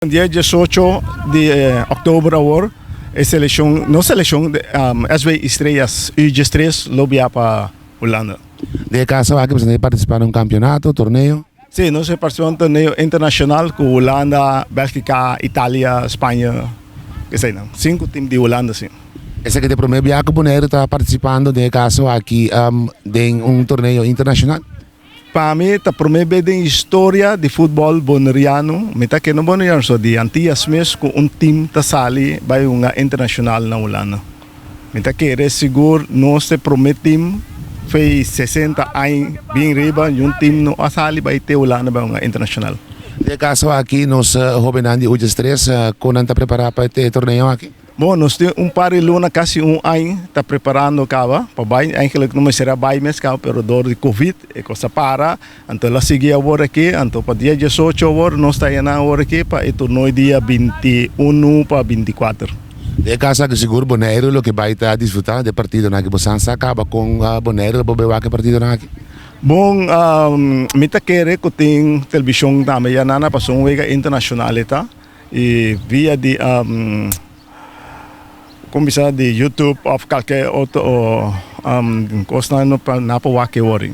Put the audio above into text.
Dia 18 di òktober awor e selekshon, nos selekshon SV Estrellas U13 lo bia pa Hulanda. Den e kaso aki boso ta partisipá na un kampionato, torneo? Sí, nos ta partisipá na un torneo internashonal ku Hulanda, Bèlgika, Italia, Spaña, eseinan. Sinku tim di Hulanda, sí. Esaki ta e promé bia ku Boneiru ta partisipando den e kaso aki den un torneo internashonal? Pa mi ta prome bes den historia di futbol boneriano, mi ta kende boneriano so di Antillas mes ku un team ta sali bai hunga internacional na Hulanda. Mi ta kere sigur nos ta e prome team fei 60 añ bin riba y un team no a sali bai te Hulanda bai hunga internacional. Den e kaso aki nos hobennan di Ujes Tres kon nan ta prepara pa e torneo aki? Bon, nos tin un par di luna, casi un añ, ta preparando caba pa bay. Eigenlijk no mester a bay mes caba, pero door di covid e cos a para. Anto el a sigui awor aki, anto pa dia 18 awor nos ta yanan awor aki pa e tornooi dia 21 pa 24. Den e caso aki sigur Boneiru lo ke bay ta disfruta di e partidonan aki. Bo san sa caba con Boneiru lo por bay wak e partidonan aki? Bon, mi ta kere cu tin television tambe yanan pasobra un wega internacional e ta. Y via di con bisa di YouTube of cualkier otro cosnan nan por wak e wori.